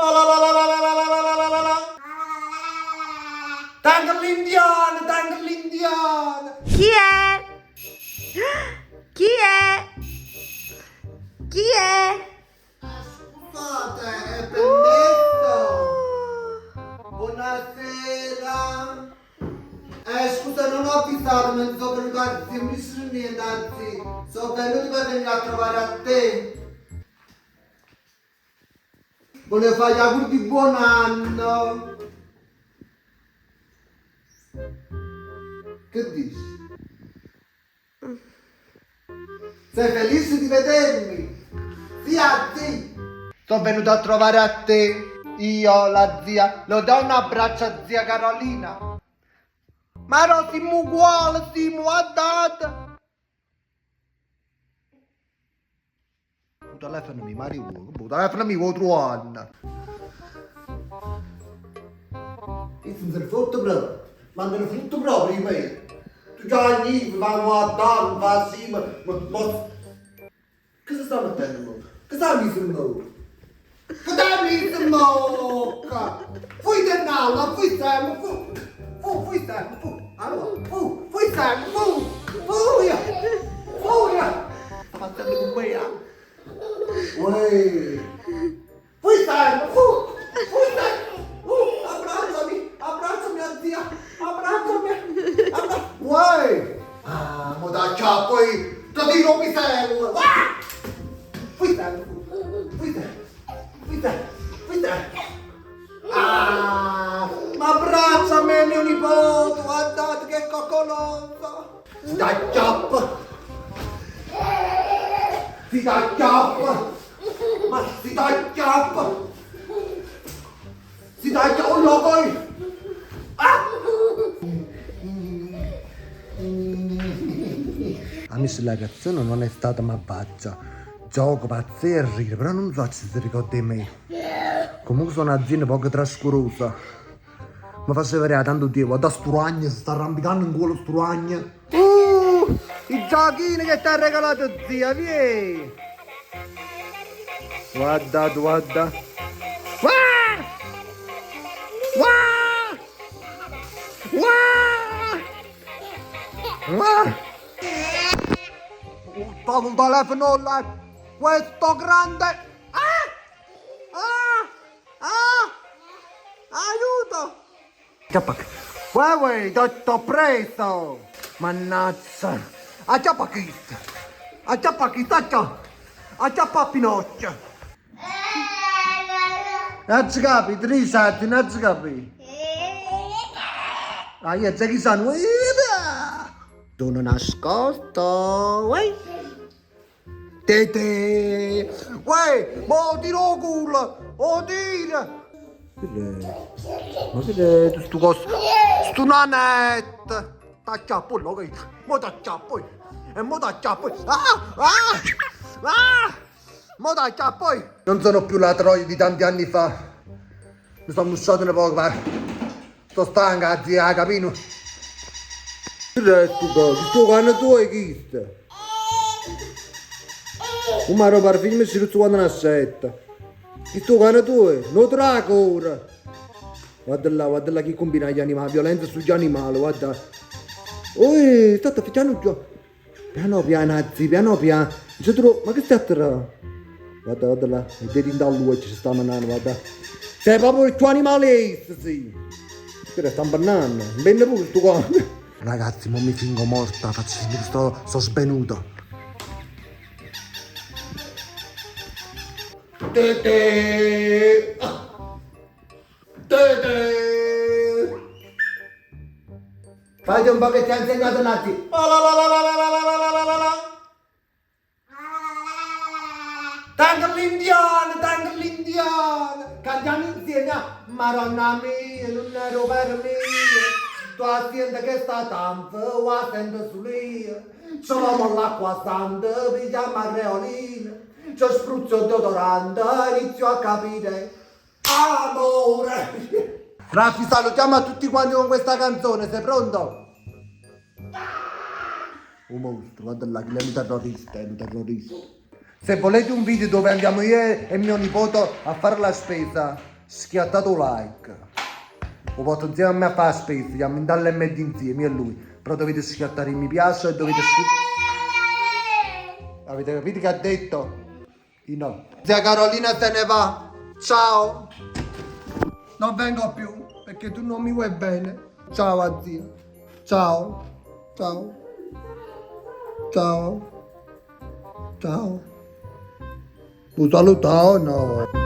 Palalalalalalalala. Tengo l'indiano, tengo l'indiano. Chi è? Chi è? Chi è? Scusate, è permesso? Buonasera. Eh, scusa, non ho avvisato, ma sono venuto a zio, non mi niente, anzi, sono venuto per venire a trovare a te. Volevo fare gli auguri di buon anno. Che dici? Sei felice di vedermi? Sì, a zì. Sono venuto a trovare a te. Io, la zia, lo do un abbraccio a zia Carolina. Ma no, siamo uguali, siamo guardate. Il telefono mi mari il telefono mi vuoi trovare. Io sono il frutto proprio, ma non frutto proprio me. Tu già lì, vanno a dare, va sì, ma, ma, ma... Cosa sta mettendo? Cosa ha messo in bocca? Cosa ha messo in bocca? Fui dannata, fui sempre, fu, fu, fui sempre, fu, allora, fu, fui sempre, fu, fuia, fuia. Sta facendo con me, eh? Uè. Fui sempre, fu, fui sempre, fu, abbracciami, abbracciami a zia, abbracciami, abbracciami. Uè. Ah, mo da ciao, poi, ti tiro pisello. Ah! Fui sempre, fu, fui sempre, fui sempre, fui sempre. Ah, ma abbracciami mio nipote, guardate che coccoloso. Si t'acchiappa. Si t'acchiappa. Ma si t'acchiappa. Si t'acchiappa, oh no, poi. Ah! Amici, la reazione non è stata malvagia. Gioco, pazzia e ride, però non so se si ricorda di me. Comunque sono un'azienda poco trascurosa. Mi faceva vedere tanto Dio, guarda sto ragno, si sta arrampicando in culo sto ragno. I giochini che ti ha regalato zia, vieni! Guarda, guarda. Guarda! Guarda! Guarda! Guarda! Ho un telefono là! Questo grande! Ah! Ah! Ah! Aiuto! Acchiappa! Uè, uè, t'ho preso! Mannaggia! Acchiappa chi! Acchiappa chi, acchiappa! Acchiappa Pinocchio! Non ci capi, risati, non ci capi! Ah, io già chi sanno! Sono nascosto! Uè! Tete! Uè! Mo tiro culo! Oh tira! Ma che è sto coso? Sto nanetto! T'acchiappo, lo che Mo t'acchiappo! E mo t'acchiappo! Ah! Ah! Ah! Mo t'acchiappo! Non sono più la troia di tanti anni fa. Mi sono musciato un poco, ma sto stanca, zia, capito? Che è sto coso? Sto quando tu hai chiesto? Uma roba film si ruzzo quando nascetta. Che tu quando tu è? Non trago ora. Guarda là, guarda là chi combina gli animali, violenza sugli animali, guarda. Oi, sta facendo giù. Piano piano, zi, piano piano. C'è tu, ma che stai a terra? Guarda, guarda là, i denti in lui ci sta mandando, guarda. Sei proprio il tuo animale, sì. Che sta bannando, bene pure sto qua. Ragazzi, mo mi fingo morta, faccio sentire sto, sto svenuto. Tete! Tete! Fai un po' che ti ha insegnato Nati. Tango l'indiano, tango l'indiano. Cantiamo insieme. Madonna mia, non ero per me. Tu senti che sta tanto, la sento su lì. Ce l'ho l'acqua santa, pigliamo la creolina. Ci spruzzo il deodorante, inizio a capire. Amore! Raffi, salutiamo a tutti quanti con questa canzone, sei pronto? Un mostro, guarda là, che è un terrorista, è un terrorista. Se volete un video dove andiamo io e mio nipote a fare la spesa, schiattate un like. 'O porto insieme a me a fare la spesa, jammo dint' all'MD insieme, io e lui. Però dovete schiattare il mi piace e dovete Avete capito che ha detto? Io no. Zia Carolina se ne va. Ciao. Non vengo più perché tu non mi vuoi bene. Ciao zia. Ciao. Ciao. Ciao. Ciao. Un salutò no?